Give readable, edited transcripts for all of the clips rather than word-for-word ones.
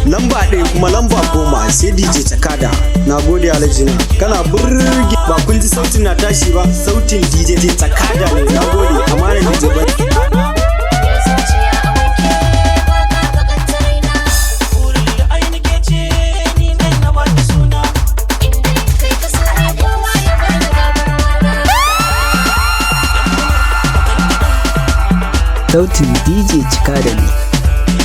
Lamba 1 kuma lamba 10 sai DJ Chakada. Na gode Alhaji na. Kana burge ba kun ji sautin na tashi ba, sautin DJ Chakada ne. Na gode, amanar DJ Bani. Zuciya a wanke ba ka bakanta raina. Burin da ai nake ce ni ne na baki suna. Inda kai ka sani kowa ya bar ni babu ruwana. Sautin DJ Chikada ne.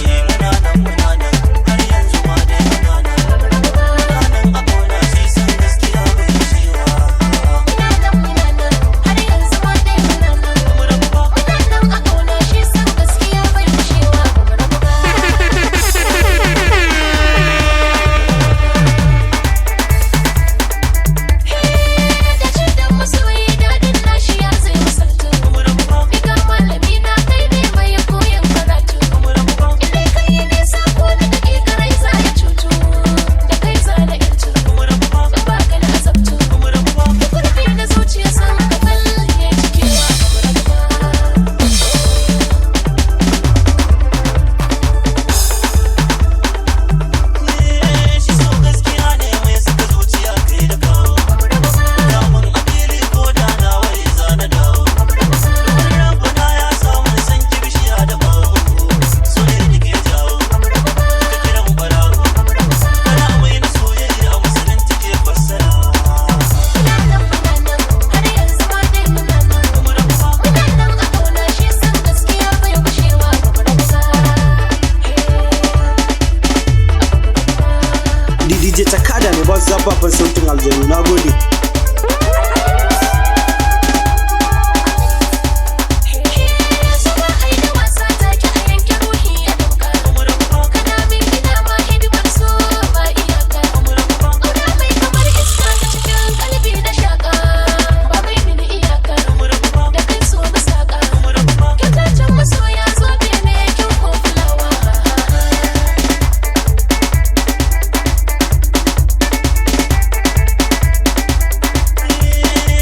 Eh, muna nan, muna nan, har yanzu ma dai muna nan. Muna nan a kauna, shi san gaskiya bai gushewa. Muna nan, muna nan, har yanzu ma dai muna nan. Mu rabu ba. Muna nan a kauna, shi san gaskiya bai gushewa. Ba mu rabu ba. Da da masoyi daɗin nashi ya zai misaltu. Mu rabu ba. Ni malami na kai ne mai koyon karatu. Mu rabu ba. Inda kai nisa ko na daƙiƙa rai za ya cutu. Da kai za na intu. Mu rabu ba. In ba ka na azabtu. Mu rabu ba. Gurbi na zuciya san ka kalle cikewa. Ba mu rabu ba. Eh, shi so gaskiya ne mai saka zuciya kai da kawo. Daman a fili ko da na wai za na dawo. Rabbana ya samu san ki bishiya da bawo. So ne kike jawo. Kika kiran barawo. Kalamai na soyayya musulunci ke fassara. Muna nan, muna nan, har yanzu ma dai muna nan. Mu rabu ba. Muna nan a kauna, shi san gaskiya bai gushewa. Ba mu rabu ba. DJ Chakada ne ba su zafafan sautin aljanu. Na gode. Zuwa ai da wasa take a yanke ruhi a dauka. Kana min ina ma hidimar so ba iyaka. Ƙauna mai kamar iska ta cikin kalbi na shaka. Ba mai mini iyaka. Da kai so na saka. Kyautacen masoya zobe ne kyau ko fulawa.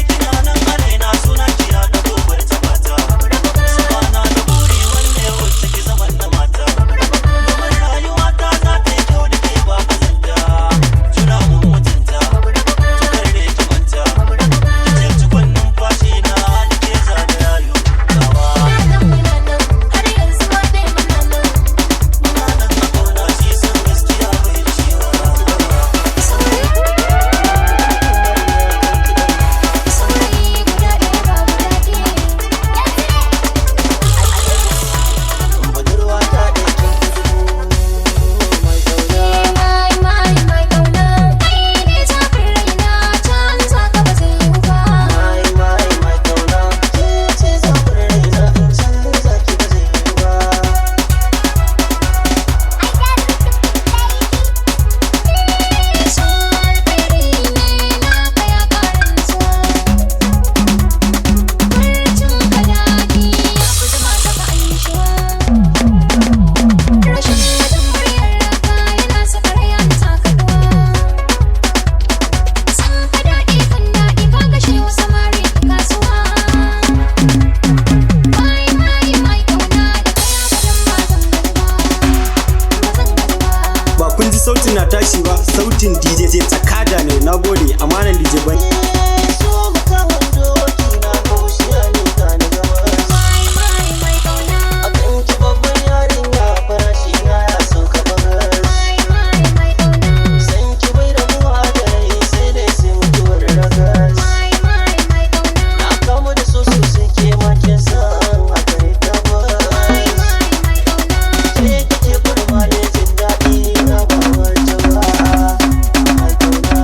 Kina nan a raina, suna kiya da gobar ta bata. Sabana da buri wanda ya wuce ki zaman na mata. Domin rayuwa ta za ta yi kyau da ke ba kazanta. Juna mun mutunta, tukar da ki manta. Ki ce cikon numfashi na da ke zana rayu. Gawa, Muna nan, muna nan, har yanzu ma dai muna nan. muna nan a kauna, shi san gaskiya bai gushewa. Saurayi guda ɗaya babu daɗi. Budurwa ta ɗaya kin fi dubu mai kauna. Mai mai mai kauna, kai ne zafin raina, canza ka ba zai yiwu ba. Mai mai mai kauna, ke ce zafin raina, in canza ki ba zai yiwu ba. Alkhairi ne naka ya ƙarin zuwa. Furcin ka daɗi ya fi zama saka annishuwa. Rashin jin muryar ka yana saka rai yana takaɗuwa. San ka daɗi kan daɗi ka kashe wa samari kasuwa. Mai mai mai kauna da kai abadan ba zan gaji ba, ba zan gaji ba. Ba kun ji sautin na tashi ba, sautin DJ Chakada ne. Na gode, amanar DJ Bani. So makawan doki na kaushiya ne ka na gabas. Mai mai mai kauna. A kan ki babban yarinya farashi na ya sauka bagas. Mai mai mai kauna. San ki bai rabuwa da rai sai dai sai mutuwar ragas. Mai mai mai kauna. Na kamu da so sosai ke ma kin san haka ne tabbas. Mai mai mai kauna. Ke kike kurma ne jin daɗi na ba wata ba. Mai kauna.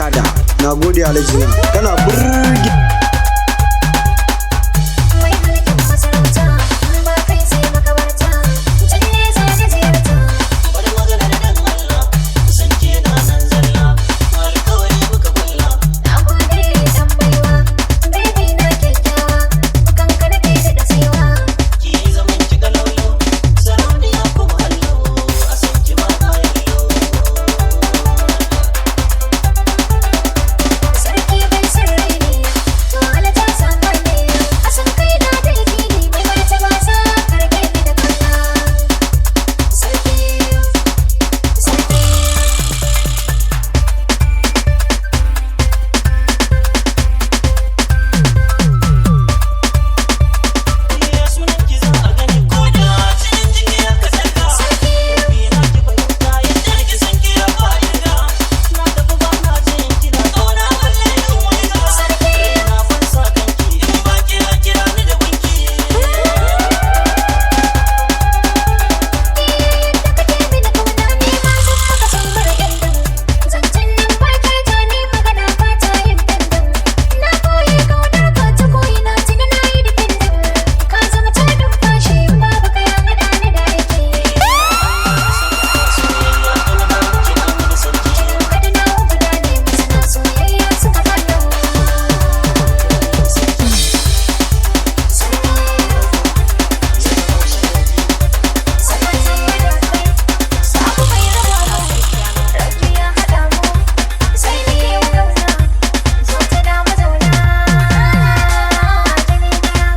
Cakada. Na gode Alhaji na. Kana burge. Mai mulkin masarauta, in ba kai sai makabarta, can ne za na ziyarta. Bari maganar dan Allah, san ke na nan zalla, alkawari muka kulla. Na gode dan baiwa, baby na kyakkyawa, kanka nake daɗa saiwa. Ki zaman ki kalaulo, sarauniya kuma allo, a san ki ba na yallo. Sarki bai sarrai ne, to halatta sama ne, a san kai na da yakini, mai martaba sa karke ni da kalla. Sarki, sarki. Iya sunan ki za a gani ko da cikin jiki aka saka. Bi na ki fahimta yadda ki san ki ya fa'ida. Na tafi ba na jin ki na ƙauna balle in waiga. Na fansa kanki in ba kira kira ni da gunki. Yadda kake mini kauna ni ma zan maka so mara ƙyallan. Zancen nan ba kyauta ni magana ba ta yin dandan. Na koyi kaunar ka ta koyi na tuni na yi dependent. Ka zama tarin fashi babu kaya haɗa ni da aiki. Soyayya ana ba ki na mu da sarki. Kada na guda ne masana soyayya suka faɗo. Abu mai raba mu, rabbi ya haɗa mu, sai nake wa kauna, zo ta da mazauna. Jini ɗaya.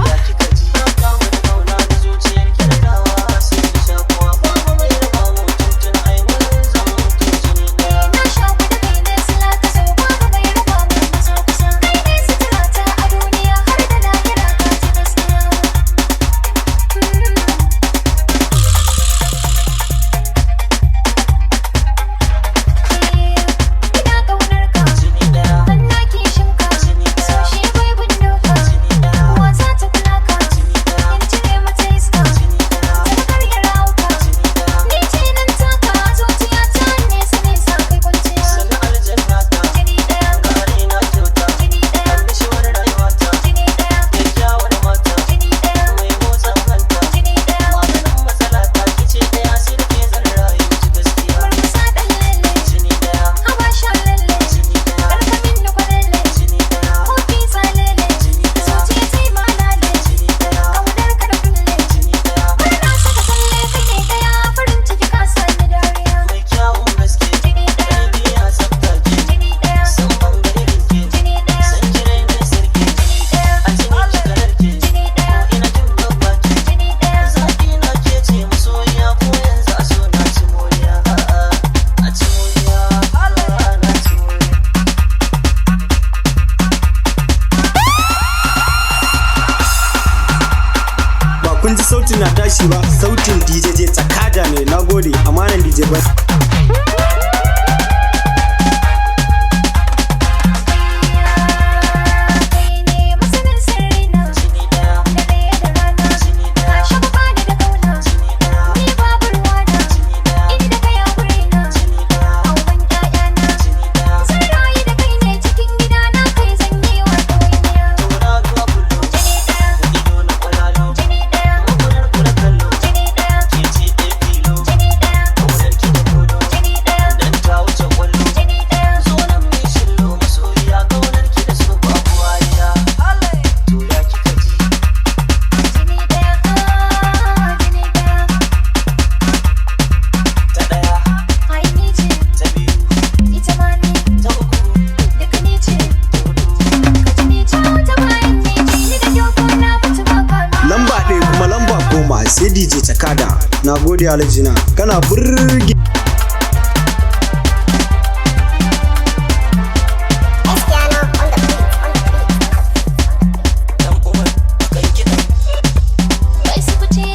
Ya kika ji ya kama da kauna da zuciyar ki da tawa sai ki sha kuwa babu mai raba mu tuntun ai mun zama mutum jini ɗaya. Na shaku da kai ne sila ka sau babu mai raba mu maso kusa. Kai ne suturata a duniya har da lahira ka ci gaskiya. Ina ƙaunar ka, Jini ɗaya, ban na kishin ka, jini so ɗaya, shi bai gundo ka. jini ɗaya, Wasa ta kula ka, jini ɗaya, in cire mata iska, jini ɗaya, ta karya rauka. jini ɗaya. Ni ce nan taka zuciyata nesa nesa kai kwanciya. Sannan aljanna ta Jini ɗaya, kare na kyauta, jini ɗaya, annashuwar rayuwata, jini ɗaya, kyakkyawar mata, jini ɗaya, mai motsin hanta, jini ɗaya. maganin matsala ta kice ɗaya sai da ke zan rayu ci gaskiya. Murmusa ɗan lalle, Jini ɗaya, haba sha lalle, jini ɗaya, karkamin ni kwalalle, jini ɗaya, kofi tsalele, jini ɗaya, zuciya ta yi malale, jini ɗaya, ƙaunar ka da kulle. jini ɗaya. Murna saka tsalle kai ne ɗaya, farin ciki ka sa ni dariya. Mai kyawun gaske, Jini ɗaya, ɗabi'a tsafta ke, jini ɗaya, san ban gari ke, jini ɗaya, san kirai mai sarki, jini ɗaya, a jini kika narke, jini ɗaya, ko ina jin babba ke. jini ɗaya. Zaɓi na ke ce masoyiya ko yanzu a so na ci moriya, a'a, a ci moriya, a'a, na ci moriya. Ba kun ji sautin na tashi ba, sautin DJ Cakada ne. Na gode, amanan DJ ba. Kai ne masanin sirrina, Jini ɗaya, dare da rana, jini ka ɗaya, shafa ni da kauna, jini ɗaya, ni babu ruwana, jini ɗaya, inda kai a gurina, jini ɗaya, auren ƴaƴana. jini ɗaya. Zan rayu da kai ne cikin gidana, kai zan yi wa ɗawainiya. Tauraruwa kullu, Jini ɗaya, ido na kwalalo, jini ɗaya, makurar kula kallo, jini ɗaya, ke ce ɗaya filo, jini ɗaya, ƙaunar ki da kolo, jini ɗaya, dan ta wuce kwallo. jini ɗaya. Zo nan mai shillo masoyiya, ƙaunar ki da so babu wariya. To ya kika ji? Jini ɗaya, jini ɗaya, Ta ɗaya, ai ni ce, ta biyu, ita ma ni, ta uku, duka ni ce, ta hudu. ka ji ni ce, ta bayan ni ji ni da kyau ko na mutu ba ka Lamba ɗaya kuma lamba 10 sai DJ Cakada. Na gode Alhaji na. Kana burge. Dan Umar, kan kiɗan. Kai su fice.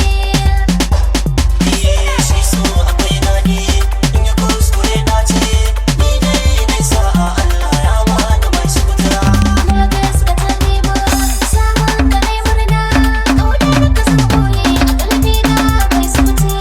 Iye, shi so akwai daɗi, in ya kuskure na ce, ni dai nai sa'a Allah ya bani mai sutura. Na gaskata nema, samun ka nai murna, ƙaunar ka zan boye a ƙalbina mai su fice.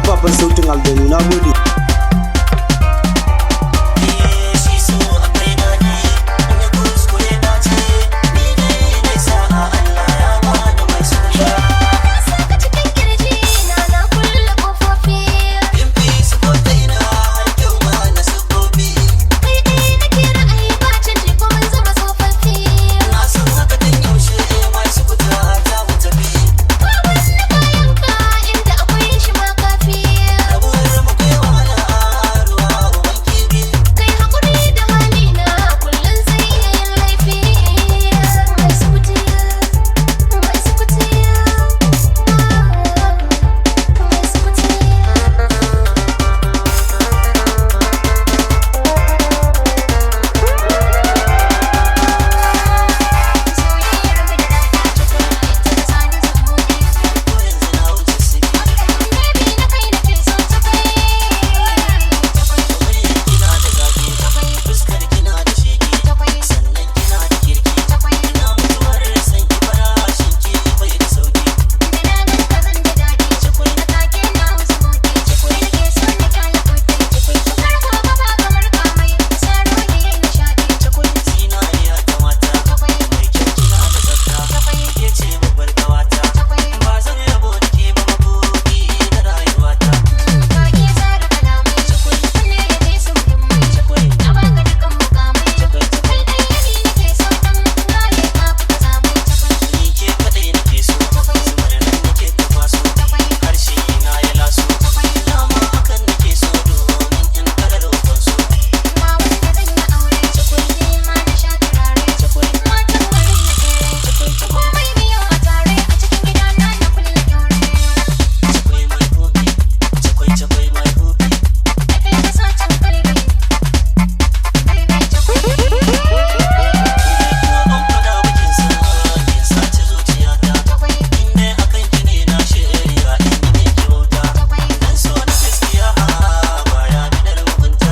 zafafan sautin aljanu. Na gode. Shi so akwai daɗi, in ya kuskure dace, ni dai na sa'a Allah ya bani mai suna. Na saka cikin kirji na na kulle kofofi. In fi su ko ta ina har kyau ma na sufofi. Kai dai nake ra'ayi ba canji ko mun zama tsofaffi. Na san haka tun yaushe masu fita ta mu tafi. Ba wani kayan ka inda akwai shi ma kafi. Rabuwar mu kai wahala ruwa uban kifi. Kai hakuri da halina kullum zai iya yin laifi. Mai sukuti, mai sukuti, mai sukuti. Soyayyar mu da daɗi ita ta sani zumuɗi. Ko yanzu na wuce sifi. Baby na kai nake so ta kai. Muryar kina da zafi, fuskar kina da sheki, sannan kina da kirki. Ina mutuwar san ki farashin ki bai da sauki. Da na ganka zan ji daɗi, na take na hausa buɗe, kai nake so na kyale kofi. Kar gobe ba kamar kamai, saro ne yayi nishaɗi. Zinariya ta mata, mai kyau kina da tsafta, ke ce babbar ƙawata. Ba zan rabo da ke ba mabuɗi na rayuwata. Ka iya tsara kalamai, kunne ya ji su muhimmai. Na baka dukkan mukamai, kai ɗaya ni nake so ɗan gane ka fi ka samai. Ni ke kaɗai nake so, zubar nan nake ta kwaso, harshe na ya laso. Dama hakan nake so domin in karar kwanso. Ga wanda zan yi aure, ni ma na sha turare. Matan garin na tsere, komai miyo a tare. A cikin gidana na kulle kyaure. Chakwai mai hobi, chakwai chakwai mai hobi. Kai ka sacin kalbi, baby chakwai. Ko an faɗa bakin sa, kin sace zuciyata. In dai akan ki ne na shirya in yi miki wauta. Dan so na gaskiya baya bidar mugunta.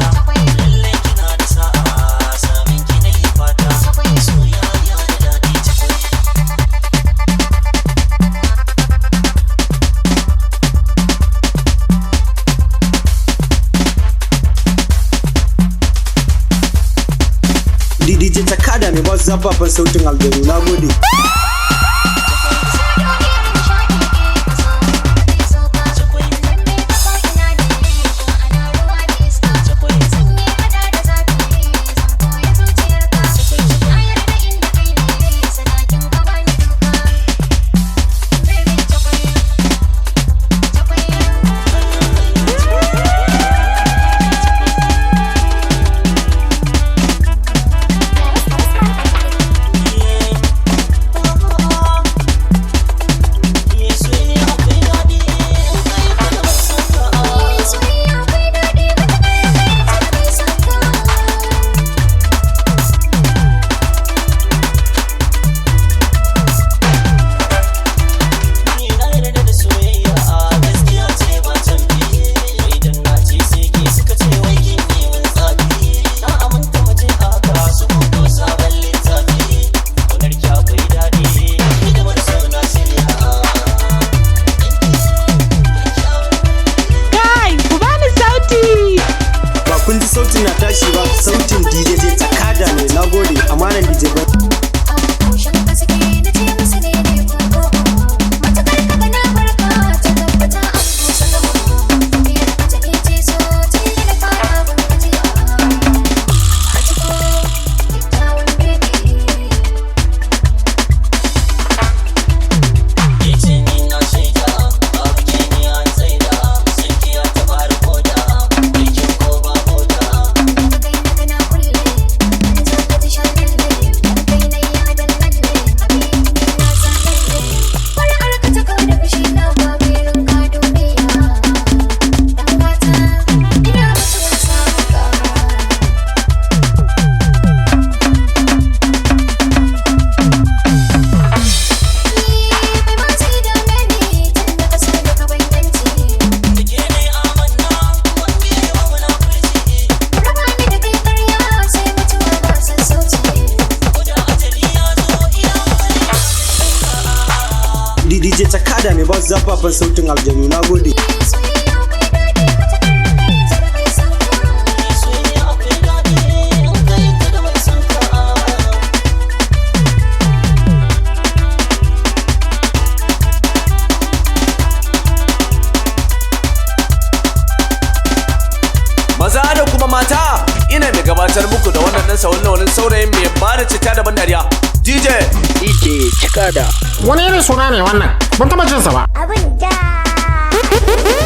Lallai kina da sa'a, samin ki na yi fata. Soyayya da daɗi chakwai. DJ Takada mai ba su zafafan sautin aljanu. Na gode. Soyayya akwai daɗi, in kai ka da mai son ka. Ni na yarda da soyayya gaskiya ce ba canfi. Idan na ce sai ke suka ce wai kin yi min tsafi. Na aminta mu je a haka su ko sabon littafi. Kaunar ki akwai daɗi, hidimar so na shirya. Kai, ku bani sauti! Ba kun ji sautin na tashi ba, sautin DJ Takada ne. Na gode. Amanan DJ ba. Yace ni na shaida, babu ke ni an tsaida. Sanki ya taɓa har koda, mai kyau ko ba koda. Da ke ne amanna, wanda ya yi wa munafurci. Ko da ajali ya zo ina bari. DJ Takada mai ba su zafafan sautin aljanu. Na gode. Soyayya Maza da kuma mata, ina mai gabatar muku da wannan dan sawun saurayin mai bada cita da ban dariya. DJ DJ Cikada. Wani irin suna ne wannan? Ban taɓa jinsa ba. Abin da.